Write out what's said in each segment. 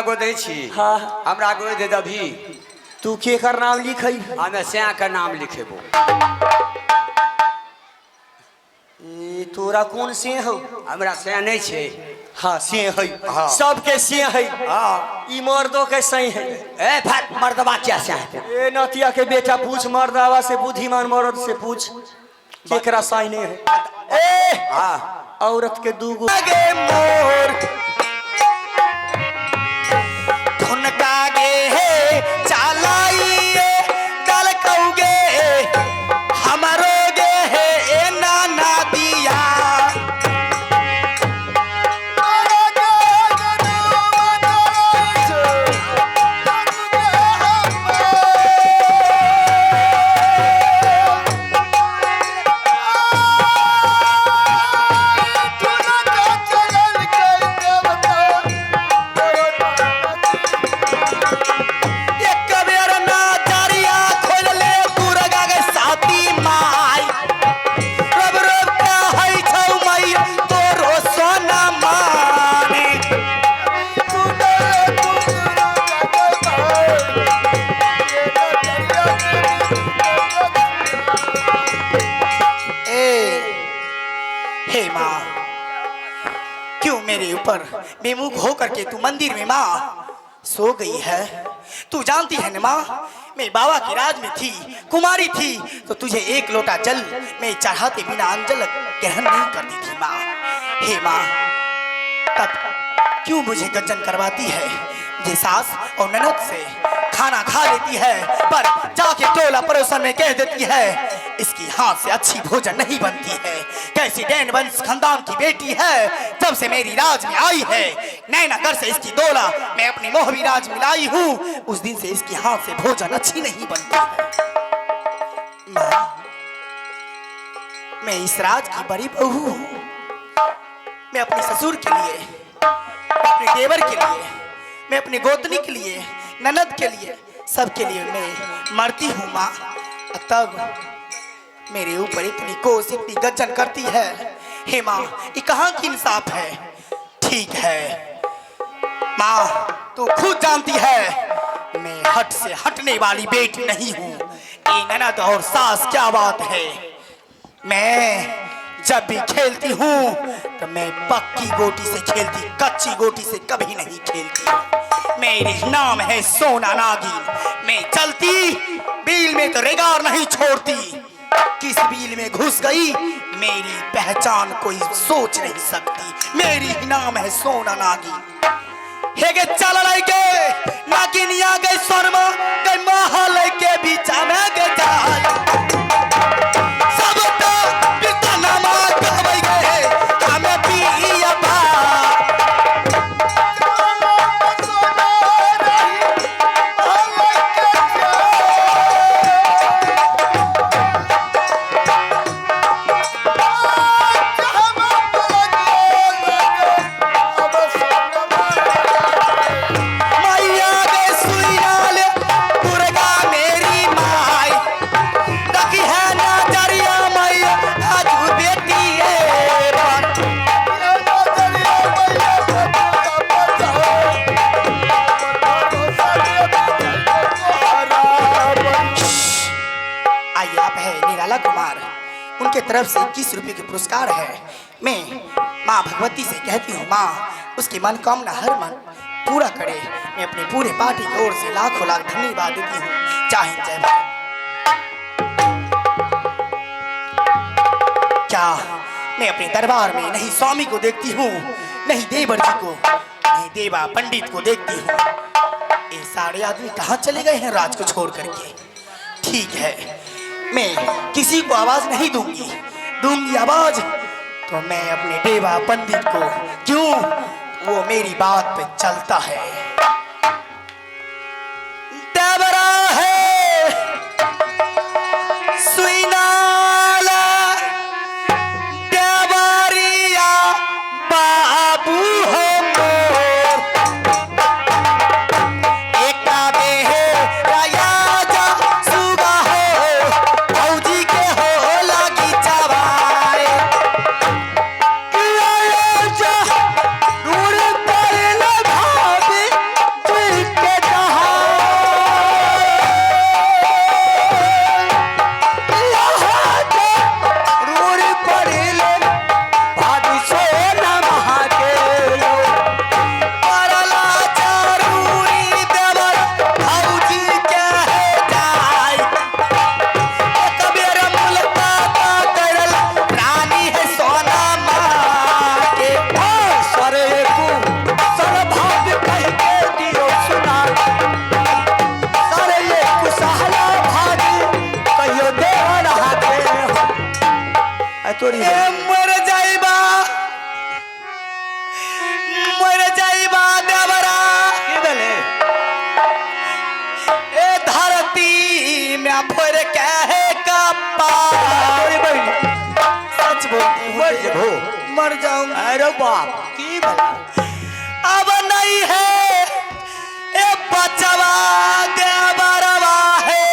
गोदै छी। हाँ। हमरा गोद दबही। तू केकर नाम लिखै? हमे सैं के नाम लिखेबो। ए तोरा कोन से हौ? हमरा सैं नहीं छै। हाँ से है। हाँ। सबके से है। हाँ। ई मर्दो के सही है। ए फट मर्दबा क्या सैं हेतै? ए नतिया के बेटा पूछ मर्दावा से, बुद्धिमान मर्द से पूछ केकरा साई नहीं है। ए हाँ। औरत के दूगो गे मोर ठुनका गे हे चालाइए दल कौगे हमारो गे हे ए नाना दिया। एक बेर ना जरिया खोल ले दुर्गा के साथी माई, रब रब कहै छौ मैया तोरो सोना माने। ए हे माँ, क्यों मेरे ऊपर बेमुख होकर के तू मंदिर में माँ सो गई है? तू जानती है ना माँ, मैं बाबा के राज में थी, कुमारी थी, तो तुझे एक लोटा जल मैं चढ़ाते बिना अंजल ग्रहण नहीं करती थी माँ। हे माँ, तब क्यों मुझे गज्जन करवाती है? मुझे सास और ननद से खाना खा लेती है, पर जाके टोला पड़ोसन में कह देती है इसकी हाथ से अच्छी भोजन नहीं बनती है। कैसी डैन वंश खानदान की बेटी है, जब से मेरी राज में आई है, नैना घर से इसकी दोला मैं अपनी मोहबी राज में लाई हूँ, उस दिन से इसकी हाथ से भोजन अच्छी नहीं बनती है। माँ, मैं इस राज की बड़ी बहू हूँ। मैं अपने ससुर के लिए, अपने देवर के लिए, मैं अपनी गोतनी के लिए, ननद के लिए, सबके लिए मैं मरती हूँ माँ। तब मेरे ऊपर इतनी कोस, इतनी गज्जन करती है। हे माँ, ये कहाँ की इंसाफ है? ठीक है माँ, तू खुद जानती है मैं हट से हटने वाली बेटी नहीं हूँ। ये ननद और सास क्या बात है, मैं जब भी खेलती हूँ तो मैं पक्की गोटी से खेलती, कच्ची गोटी से कभी नहीं खेलती। मेरी नाम है सोना नागिन, मैं चलती बील में तो रेगार नहीं छोड़ती। किस बील में घुस गई मेरी पहचान कोई सोच नहीं सकती। मेरी ही नाम है सोना नागिन। हे गे चल के नागिनिया गई सोनमा गई महल के बीचा में गे जाल। सब तो बिरतनमा कहबै गे, हमें पिया बा। मैया गे सुइयाल दुर्गा मेरी माई, रखी है नजरिया मैया आजू बेटी पर। आइए, आप है निराला कुमार, उनके तरफ से 21 रुपये के पुरस्कार है। मैं माँ भगवती से कहती हूँ माँ उसकी मनोकामना हर मन पूरा करे। मैं अपने पूरे पार्टी की ओर से लाखों लाख धन्यवाद देती हूँ। जय हिंद, जय भारत। क्या मैं अपने दरबार में नहीं स्वामी को देखती हूँ, नहीं देवर जी को, नहीं देवा पंडित को देखती हूँ। ये सारे आदमी कहाँ चले गए हैं राज को छोड़ करके? ठीक है, मैं किसी को आवाज नहीं दूंगी। दूंगी आवाज तो मैं अपने देवा पंडित को, क्यों वो मेरी बात पे चलता है। देवरा है सुइनाला देवरिया बाबू हो मोर, एका बेहे राया जा सुगा हो, फौजी के हो लागी चवाए। दूर पड़े भाभी। मर जाऊंगी। अरे बाप की भेलै? अब नहीं है ए बचवा देवरवा है,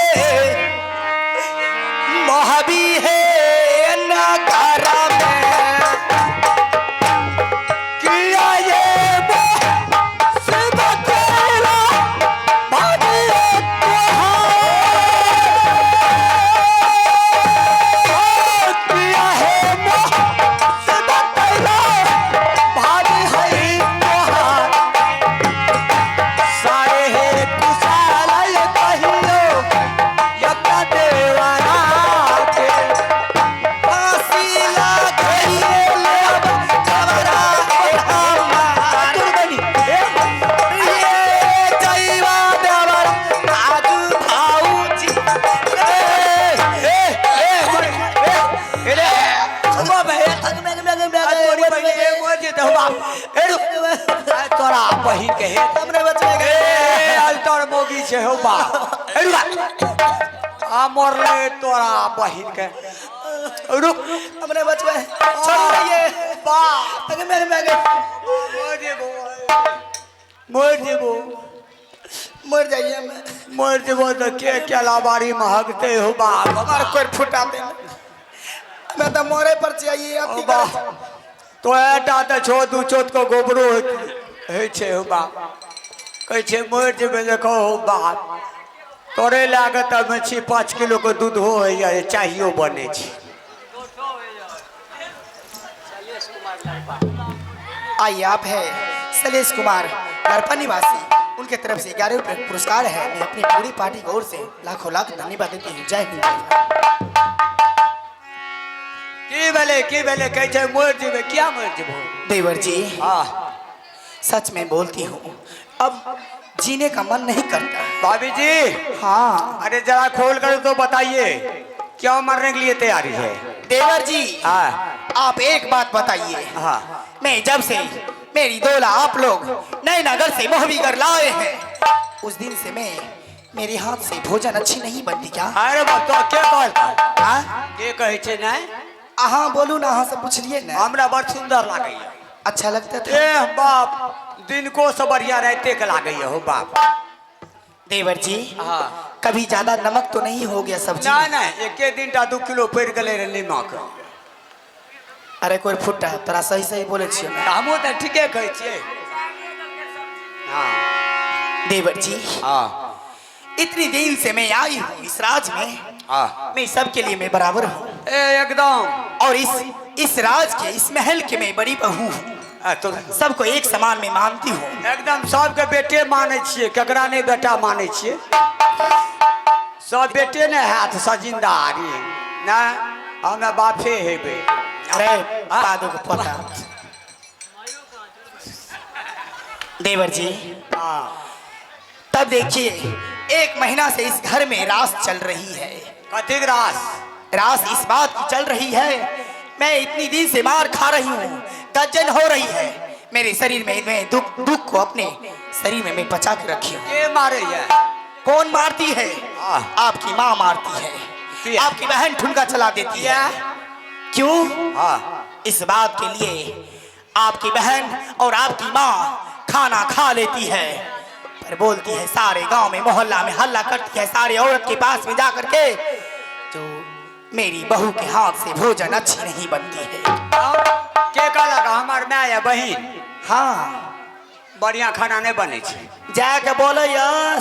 मोहबी है नगारा में। किया ये शिव तेरा भाभी तोहार। किया है मोह शिव तेरा भाभी है तोहार। सारे हे कुशाल कहियो यज्ञ देवरा के। फांसी लगाइए ले अब खबरा है हमार। ये जैवा देवर आजू भाऊजी। ए ए ए ए तोरी बहिन के मर जेतै हौ बाप। ए रुक, आ तोरा बहिन के हे। हमरे बचबे। ए अल्टर मोगी छै हौ बाप। ए रुक, आ मरले तोरा बहिन के। रुक। हमरे बचबे, छोड़ दइए। बाप। अगे मेरे में अगे। मर जेबो, मर जेबो। मर जाइए मैं। मर जेबो तऽ के केलाबाड़ी महकते हो बाप। हमार कोई फुटा दे, मैं तो मरे पर चाहिए। ओ अथी। बाप, तो एटा तऽ छो दू चोट के गोबरो होइ छै हो बाप। कहै छै मरि जेबै जे कहो बाप, तोरे लागत मे छी 5 किलो के दूध हो होइए, चाहियो बनै छै। आइए, आप है शैलेश कुमार नरपा निवासी, उनके तरफ से 11 रुपये पुरस्कार है। मैं अपनी पूरी पार्टी की ओर से लाखों लाख धन्यवाद देती हूँ। जय हिंद, जय भारत। की भेलै, की भेलै? कहै छै मरि जेबै, किया मरि जेबो? देवर जी। हाँ। सच में बोलती हूँ, अब जीने का मन नहीं करता। भाभी जी। हाँ। अरे जरा खोल कर तो बताइए, क्यों मरने के लिए तैयारी है? देवर जी। हाँ। आप एक बात बताइए। हाँ। मैं जब से मेरी दोला आप लोग नए नगर से मोहबीगर लाए हैं, उस दिन से मैं मेरे हाथ से भोजन अच्छी नहीं बनती क्या? अरे बाप, तो के कहल? हाँ? के कहै छै नहि? अहाँ बोलू ना, अहाँ से पूछलिए ना। हमरा बड़ सुंदर लागैया। अच्छा लगता था? ए बाप, दिनको से बढ़िया राते के लागैया हो बाप। देवर जी। हाँ। कभी ज्यादा नमक तो नहीं हो गया सब्जी नहि में? नहि, एके दिन टा 2 किलो पड़ि गेलै रे नीमक। अरे कोई फुट्टा, तोरा सही सही बोले छियै ना। हमहूँ तऽ ठीके कहै छियै, हाँ। देवर जी। हाँ। इतनी दिन से मैं आई हूँ इस राज में। हाँ। मैं सबके लिए मैं बराबर हूँ। ए एकदम। और इस इस राज के, इस महल के मैं बड़ी बहू हूँ। आ, तो सबको एक समान में मानती हूँ। एकदम सबके बेटे मानै छियै, केकरा नहि बेटा मानै छियै? सब बेटे ने हैत सजिन्दारी नहि, हमे बापे हेबै। अरे पादो को पोता। देवर जी। हाँ। तब देखिए, एक महीना से इस घर में रास चल रही है। कथीक रास? रास इस बात की चल रही है, मैं इतनी दिन से मार खा रही हूँ, गजन हो रही है मेरे शरीर में। मैं दुख दुख को अपने शरीर में मैं पचा के रखी हूँ। के मारैया? कौन मारती है? हाँ। आपकी माँ मारती है। किया? आपकी बहन ठुनका चला देती है। क्यों? हाँ। इस बात के लिए आपकी बहन और आपकी माँ खाना खा लेती है, पर बोलती है, सारे गांव में, मोहल्ला में हल्ला करती है, सारे औरत के पास में जा करके, जो मेरी बहू के हाथ से भोजन अच्छी नहीं बनती है। के कहलक? हमर माय या बहिन? हाँ। बढ़िया खाना नहि बनै छै? जाके बोले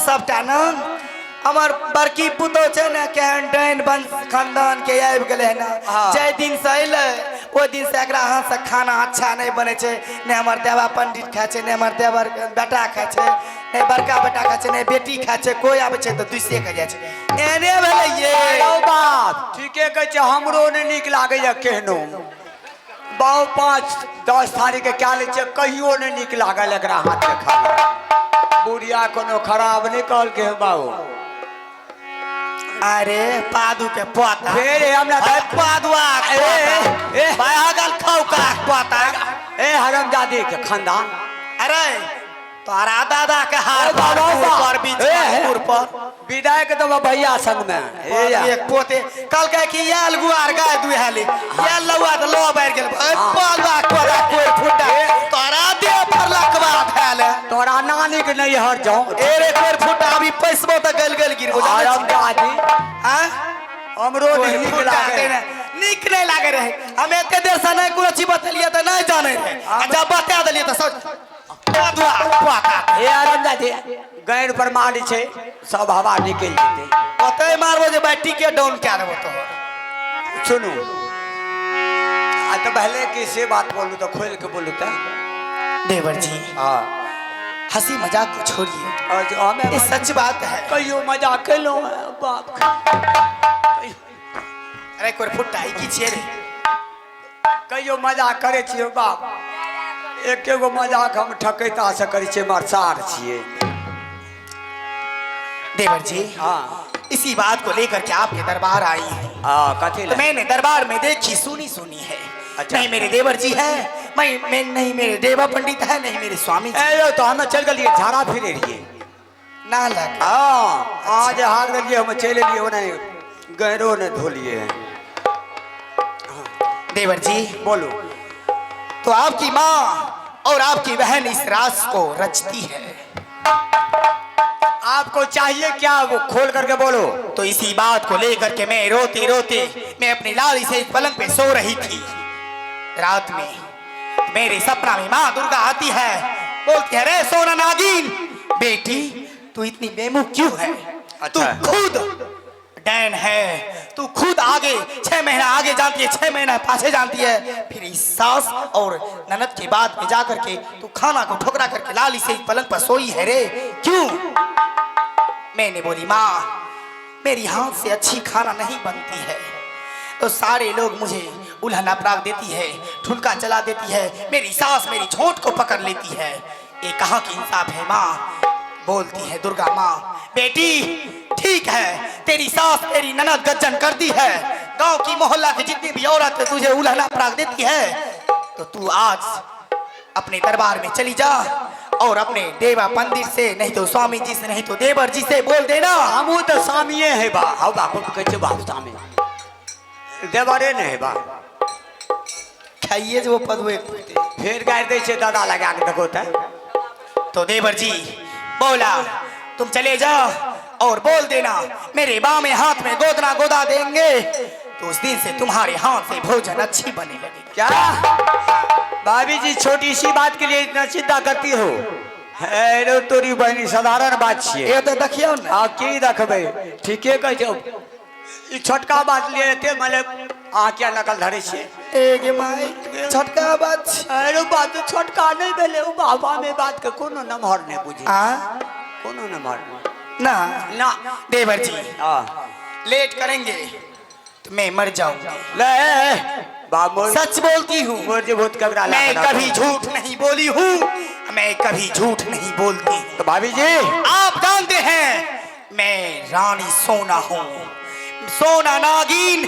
सबटा न, हमर बड़की पुतोह छै ने, केहन डाइन वंश खानदान के आबि गेलै हन। हाँ। जाहि दिन से अयलै, ओहि दिन से एकरा हाथ से खाना अच्छा नहि बनै छै। नहि हमर देवा पंडित खाइ छै, नहि हमर देवर बेटा खाइ छै, नहि बड़का बेटा खाइ छै, नहि बेटी खाइ छै। कोइ आबै छै तऽ दुइसे के जाइ छै। एहने भेलै ये। यौ बाप, ठीके कहै छै, हमरो नहि नीक लागैया केहनो। बाउ 5-10 थारी के कए लै छियै, कहियो नहि नीक लागल एकरा हाथके खाना। बुढ़िया कोनो खराब नहि कहलकै हँ बाबू। अरे पादू के पोता। फेर हमरा अरे पादुआ के ए, पोता। ए। भाई अगल खौका के पोता। ए हरमजादी के खानदान। अरे तोरा दादा के हाथ ए बाबा, पर बा। पर बीच ए, पर पर। विदाई के देबो भैया संग में। हे या। एक पोते कल कहे कि याल गुआर गाय दुहाले याल लौआ त लो बैर गेल ए पालवा कोरा कोई फुटा तोरा दे पर लकवा धैल। तोरा नानी के नहीं हर जाऊं। ए रे कोई फुटा अभी पैसबो त गल गल गिरबो जाने आराम छी। दादी हां हमरो कोई नहीं नीक फुटा लागे। देने नीक नहीं लागे रहे। हम एते देर से नहीं कोनो चीज बतेलिए त नहीं जाने रहे आ जब बता देलिए त सब दुआ पाता। हे आराम दादी गैर प्रमाण छै सब हवा निकलि जेतै। ओतै मारबो जे बैटरी के डाउन कए देबो तोहर। सुनू आ तऽ पहले कि से बात बोलू तऽ खोलि के बोलू तऽ। देवर जी हाँ हंसी मजाक को छोड़िए, और जो हमें ये सच बात है। कहियो मजाक केलहुँ हेँ, बाप अरे कोई फुट्टा ई की छियै रे? कहियो मजाक करै छियै बाप, एके गो मजाक हम ठकैता से करै छियै, हमर सार छियै। देवर जी हाँ इसी बात को लेकर के आपके दरबार आई है। हाँ कथी तो लए? मैंने दरबार में देखी सुनी सुनी है। अच्छा। नहीं मेरे देवर जी है, मैं नहीं मेरे देवा पंडित है, नहीं मेरे स्वामी जी। ए यौ तो हम चलि गेलियै झाड़ा फिरे रहियै। ना लग हाँ आज हार देलियै हम चलि एलियै, ओना गैरो नहि धोलियै। देवर जी बोलू। तो आपकी माँ और आपकी बहन इस राज को रचती है। आपको चाहिए क्या वो खोल करके बोलो। तो इसी बात को लेकर के मैं रोते रोते मैं अपनी लाली से इस पलंग पे सो रही थी। रात में मेरे सपना में माँ दुर्गा आती है, बोलती है रे सोना नागिन बेटी तू इतनी बेमुख क्यों है? अच्छा। तू खुद डैन है, तू खुद आगे 6 महीना आगे जानती है, 6 महीना पाछे जानती है, फिर इस सास और ननद के बाद में जा करके तू खाना को ठुकरा करके लाली से पलंग पर सोई है रे क्यों? मैंने बोली माँ मेरी हाथ से अच्छी खाना नहीं बनती है तो सारे लोग मुझे उल्हन अपराग देती है, ठुनका चला देती है, मेरी सास मेरी झोंट को पकड़ लेती है। ये कहाँ की इंसाफ है माँ? बोलती है दुर्गा माँ बेटी ठीक है तेरी सास तेरी ननद गज्जन करती है, गांव की मोहल्ला की जितनी भी औरत है तुझे उल्हन अपराग देती है, तो तू आज अपने दरबार में चली जा और अपने देवा पंडित से नहीं तो स्वामी जी से नहीं तो देवर जी से बोल देना। हमहूँ तऽ स्वामिये है बा, हौ बाप कहै छै बाप स्वामी देवरे नहि है बा। खाइए जो वो पद वो एक। फेर गारि दै छै दादा लगा के देखो तऽ। तो देवर जी बोला तुम चले जाओ और बोल देना मेरे बाँ में हाथ में गोदना गोदा देंगे तो उस दिन से तुम्हारे हाथ से भोजन अच्छी बनने लगेगी। क्या भाभी जी छोटी सी बात के लिए इतना चिंता करती हो? अरे तोरी बहनी साधारण बात छियै। ये तो देखियो ना। आ की देखबै, ठीके कहै छै। ई छोटका बात लिए एते मतलब अहाँ किया नकल धरै छियै? ए गे माई छोटका बात छी। अरे बात छोटका नहि भेलै, ओ बाबा में बात के कोनो नमहर नहि बुझै, आ कोनो नमहर ना ना। देवर जी हाँ लेट करेंगे तो मैं मर जाऊंगी। ले बाप मोर सच बोलती हूँ, मोर जे बहुत कबरा मैं कभी झूठ नहीं बोली हूँ, मैं कभी झूठ नहीं बोलती। तो भाभी जी आप जानते हैं मैं रानी सोना हूँ, सोना नागिन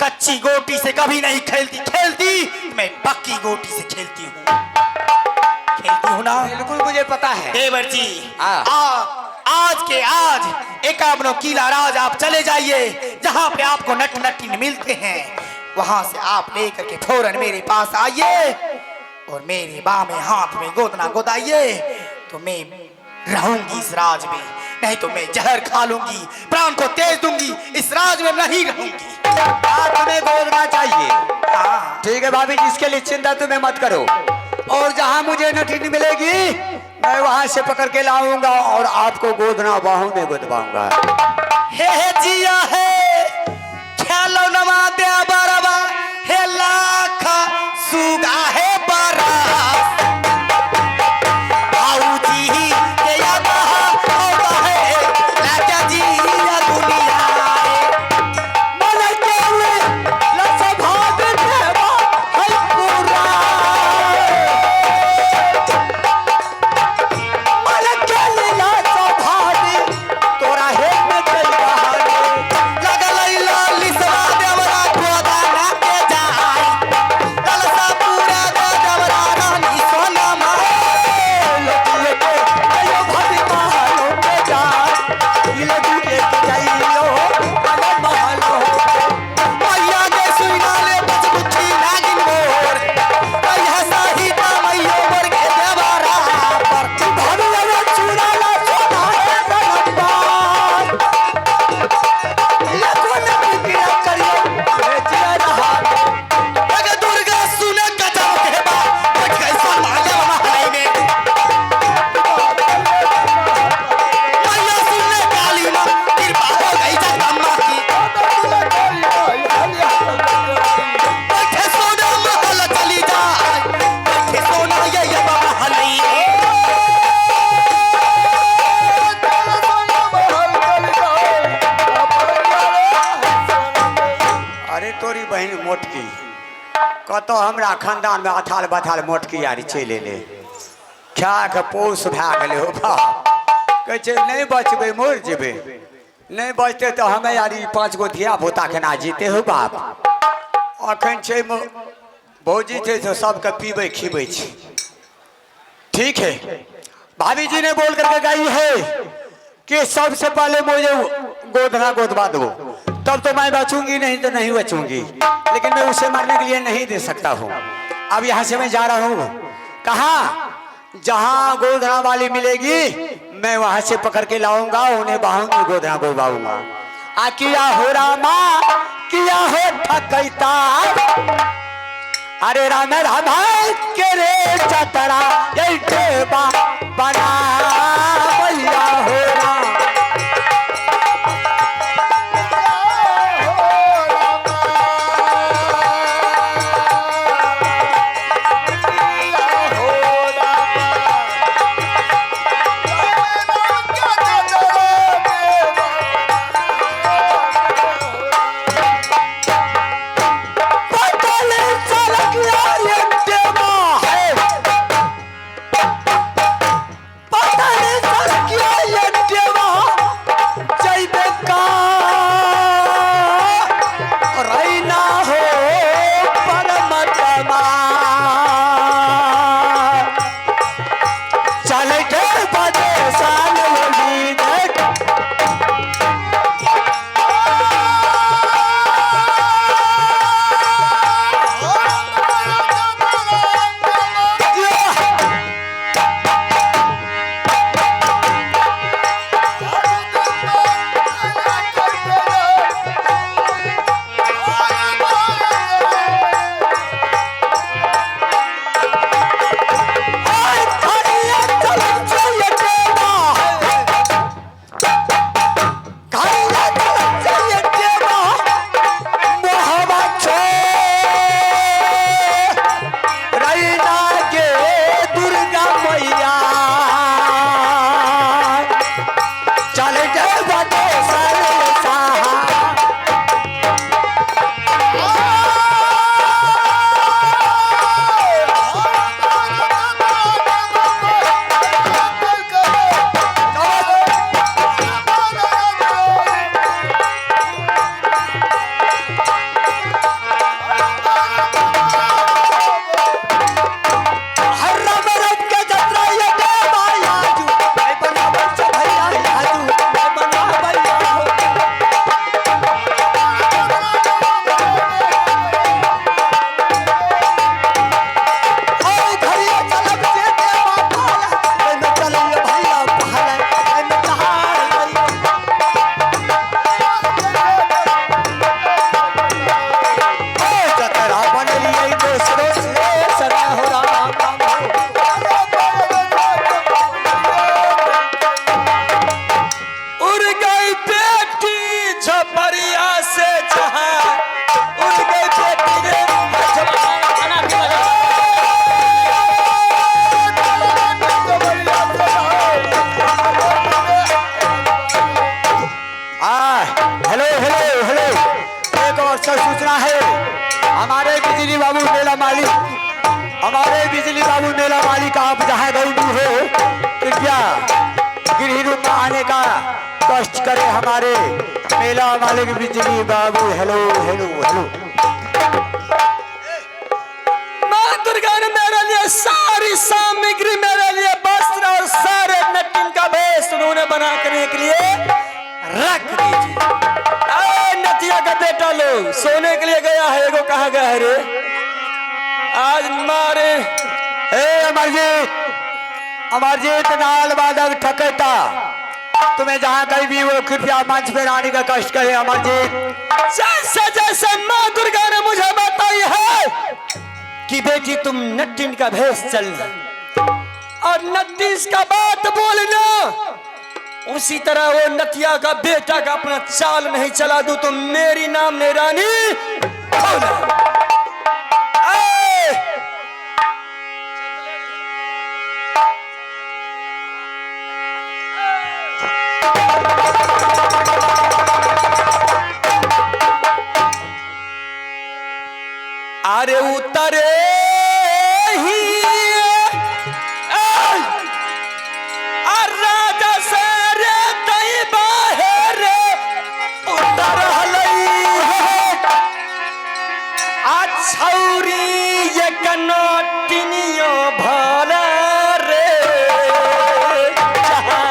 कच्ची गोटी से कभी नहीं खेलती, खेलती मैं पक्की गोटी से खेलती हूँ, खेलती हूँ ना। बिल्कुल मुझे पता है देवर जी हाँ। आप आज के आज 51 किला राज आप चले जाइए, जहाँ पे आपको नट नटिन मिलते हैं वहां से आप लेकर के फौरन मेरे पास आइए और मेरे बाँ में हाथ में गोदना गोदाइए तो मैं रहूंगी इस राज में, नहीं तो मैं जहर खा लूंगी, प्राण को तेज दूंगी, इस राज में नहीं रहूंगी। तुम्हें गोदना चाहिए। हाँ ठीक है भाभी जी, इसके लिए चिंता तुम्हें मत करो। और जहाँ मुझे नटिन मिलेगी मैं वहां से पकड़ के लाऊंगा और आपको गोदना बाहों में गोदवाऊंगा। हे हे जिया हे खेलो नमा दे बरबा हे लाख सुगा हे बरा भाऊजी के यादा होता है लाचा जी या दुनिया मन के लस भाग देवा है पूरा। मन के लस भाग तोरा हे में चल बहारे। कतौ हमरा खानदानमे अथाल बथाल मोटकी आर चलि एलै, खा कऽ पौस भए गेलै हो बाप। कहै छै नहि बचबै मरि जेबै, नहि बचतै तऽ हमे आर ई 5 गो धिया पुता केना जीते हो बाप। अखन छै भौजी छै से सबके पीबै खीबै छै। ठीक है, भाभी जी ने बोल करके गई है कि सबसे पहले मुझे गोदना गोदवा दो, तब तो मैं बचूंगी, नहीं तो नहीं बचूंगी, लेकिन मैं उसे मरने के लिए नहीं दे सकता हूँ। अब यहाँ से मैं जा रहा हूँ, कहा जहाँ गोदना वाली मिलेगी मैं वहां से पकड़ के लाऊंगा, उन्हें बहाऊंगी, गोदना गोदवाऊंगा। आ किया हो रामा किया हो ठकैता, अरे राम राम के रे चतरा बा बना भैया हो राम। हमारे बिजली बाबू मेला मालिक, आप जहाँ गए भी हो कृपया गृह रूप में आने का कष्ट करें। हमारे मेला मालिक बिजली बाबू, हेलो हेलो हेलो। माँ दुर्गा ने मेरे लिए सारी सामग्री, मेरे लिए वस्त्र और सारे नटिन का भेष उन्होंने बना करने के लिए रख दीजिए। नतिया का बेटा लोग सोने के लिए गया है, एगो कहाँ गया है रे आज मारे। ए अमरजीत, अमरजीत नाल बादक ठकेता, तुम्हें जहाँ कहीं भी हो कृपया मंच पर आने का कष्ट करे अमरजीत। जैसे जैसे माँ दुर्गा ने मुझे बताई है कि बेटी तुम नट्टिन का भेष चलना और नट्टिन का बात बोलना, उसी तरह वो नतिया का बेटा का अपना चाल नहीं चला दू तो मेरी नाम ने रानी। अरे उतरे ही ऐ! आ राजा से रे तई बाहर उतर हलई है। आ छौरी एक नटिनियो भला रे जहाँ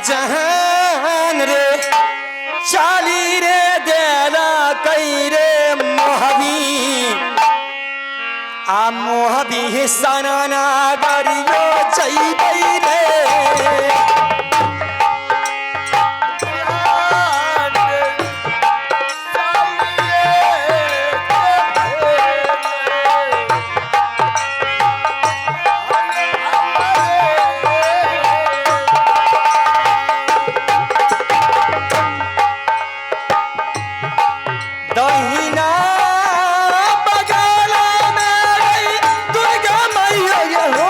जहान रे चाली रे देला कई रे मोहबी आ मोहबी सनाना गरियो जइबै रे। दहिना बगल में गई दुर्गा मैया ये हो।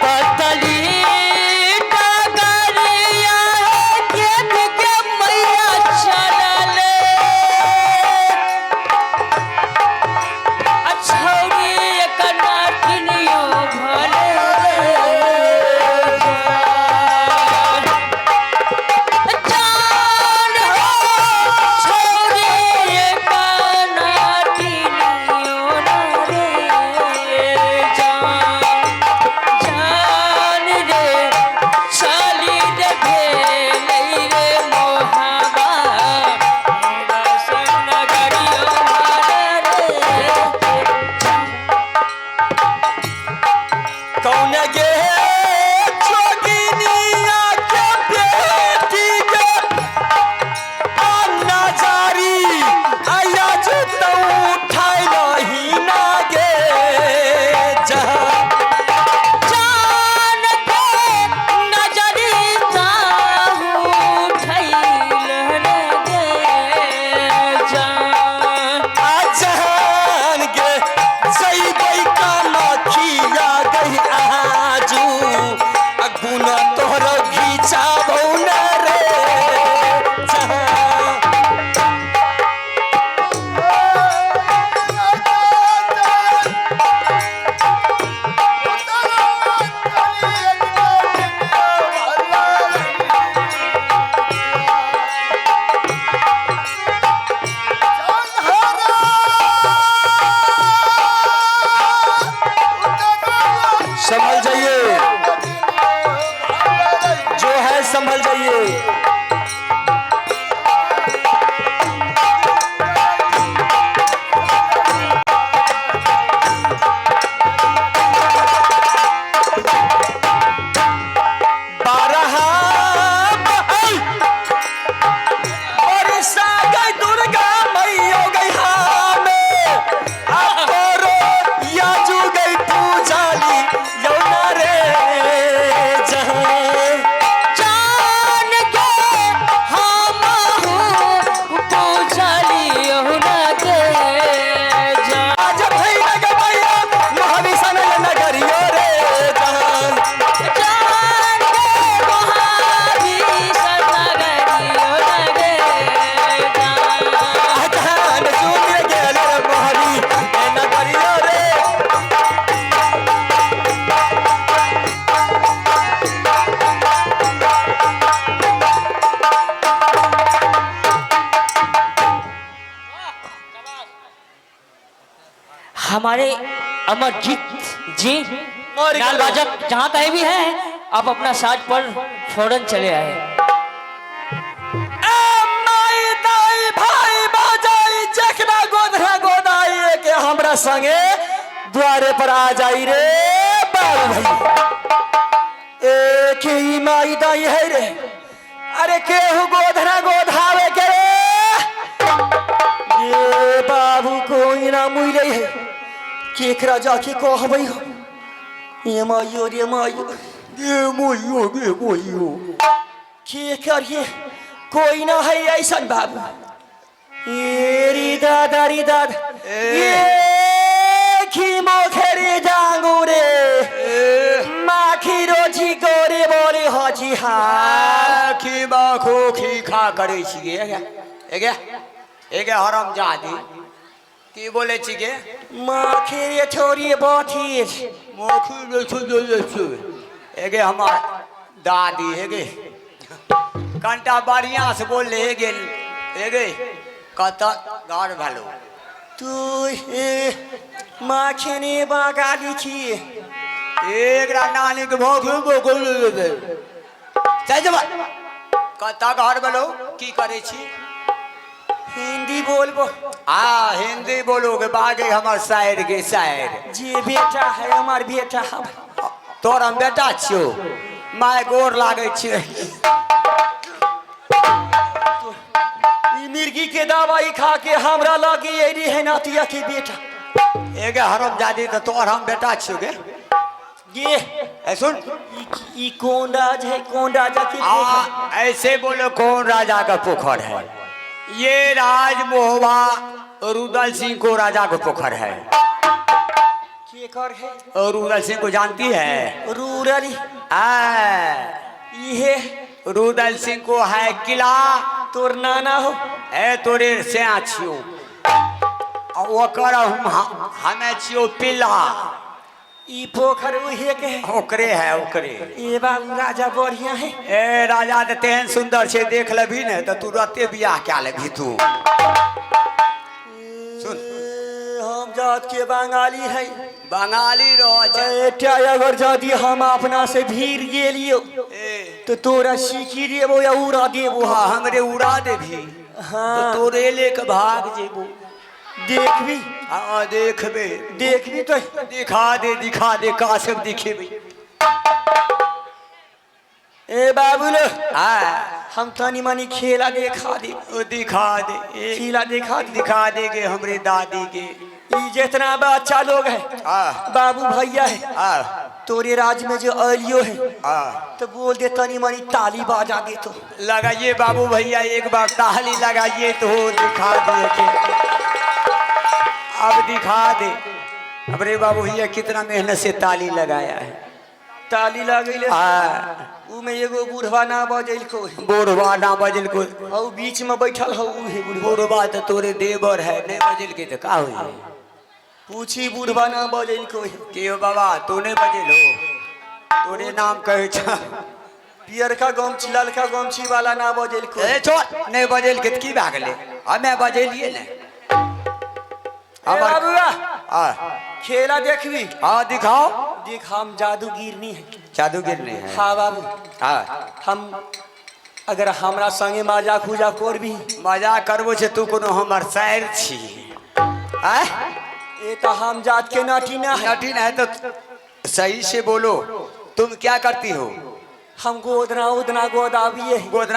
पतली डगरिया गेट के मैया चलले। अछौरी एक नाटिनियो भले जान हो छौरी एक नाटिनियो रे जान जान रे चाली रे भेलै रे मोहबा बसन गरियो मारे रे। कौन गे जोगिनिया के बेटी के अन्ना जारी आया जुतौ उठाइ नहीं ना गे जहाँ जान के नजरी ताहू ठैल रे गे जान। जहान गे जइबै कामाखिया गई आजू आ गुण तोहर घिचाबौ न रे जहाँ। संभल जाइए, जो है संभल जाइए। बारह बरसा गई दुर्गा मैया गई हमें आ तोरो याजू गई पूजाली यौना रे जहाँ। जान के हम पूछलियो न गे जान। आज भैया गे मैया महाविसन नगरियो रे जहाँ। जान के महावीर नगरियो न गे जान। जहान सूर्य गेल रे मोहरी नगरियो रे। हमारे अमरजीत जी और नाल वादक जहाँ कहीं भी हैं आप अपना साज पर फौरन चले आए। ए माई दाई भाई बाजाई जखना गोधरा गोदाई के हमरा संगे द्वारे पर आ जाई रे बाबू भाई। ए के ई माई दाई है रे, अरे केहू गोधरा गोधावे के रे ये बाबू कोई ना मुइले है केकरा जाके कहबै हम। ये माइयो रे माइयो। गे मोहियो गे मोहियो। के करिए कोई ना है ऐसा बाबू। ए री दादा री दादा ये खी मोखेरी जांगुरे माखी रोजी गोरे बोले हजी हा खी माखो खी खा करे छिगे। एगे एगे हरम जादी की बोले छिगे? माखी रे छोरी बथी माखी रे छोरी एगे हमार दादी हेगे कंटा बढ़िया से बोल ले हेगे हेगे कत घर भलो तू हे माखी ने बागाली छी एकरा नानी के भोग भोग चल जब कत घर भलो की करे छी? हिंदी बोलबो। आ हिंदी बोलोगे बागे हमार शायर के शायर जे बेटा है हमार बेटा हम तोर हम बेटा छियो my गोर लागे छियै। ई मिर्गी के दवाई खा के हमरा लगे एरी है नातिया के बेटा। एगे हरम जादी तो तोर हम बेटा छियो गे। ये ए सुन ई कौन राज है? कौन राजा के आ ऐसे बोलो कौन राजा का पोखर है? ये राज मोहवा रुदल सिंह को राजा का पोखर है। के कर है? और रुदल सिंह को जानती है? रूरल ये रुदल सिंह को है किला। तोर नाना हो ए तोरे से छियो ओकर हमें छियो पिला। ई पोखर उहे के है। ओकरे है ओकरे। ए बाबू राजा बढ़िया है। ए राजा तो तेहन सुंदर छे देख लेबी ने तो तुरंते बियाह क्या लेबी तू। सुन हम जात के बंगाली है। बंगाली रह बेटा अगर यदि हम अपना से भीड़ गेलियो तो तोरा सीखी देबो या उड़ा देबो। हाँ हमरे उड़ा देबी। हाँ तो तोरे लेके भाग जेबो। देखबी? हाँ देखबे। देखबी तो दिखा दे दिखा दे का सब दिखेबी। ए बाबू लो हाँ हम तनी मनी खेला देखा दे। दिखा दे खेला देखा दे दिखा देगे हमरे दादी के। ई जितना बच्चा लोग है बाबू भैया है तोरे राज में जो अलियो है तो बोल दे तनी मनी ताली बजा दे। तो लगाइए बाबू भैया एक बार ताली लगाइए तो दिखा दे के अब दिखा दे। अरे बाबू भैया कितना मेहनत से ताली लगाया है। ताली लगैले उ में एगो बूढ़वा ना बजल को। बूढ़वा ना बजल को औ बीच में बैठल हो उहे बूढ़वा तो तोरे देवर है नहीं बजल के तो का होई? पूछी बूढ़वा ना बजल को के हो बाबा तू नहीं बजल हो तोरे नाम कहे छ। पियरका गमछी ललका गमछी वाला ना बजल को। ए छोड़ नहीं बजल के की भए गेलै? हमे बजलिए ने। बाबूआ खेला देखबी? हाँ दिखाओ। देख हम जादूगिरनी है। जादूगिरनी है? हाँ बाबू। हाँ हम अगर हमरा संगे मजाक उजाक करबी। मजाक करबो छे तू कोनो हमर शायर छी। आय ए तो हम जात के नटी ना है। नटी ना है तो सही से बोलो तुम क्या करती हो? हम गोदना उदना गोदाबिए। गोदना।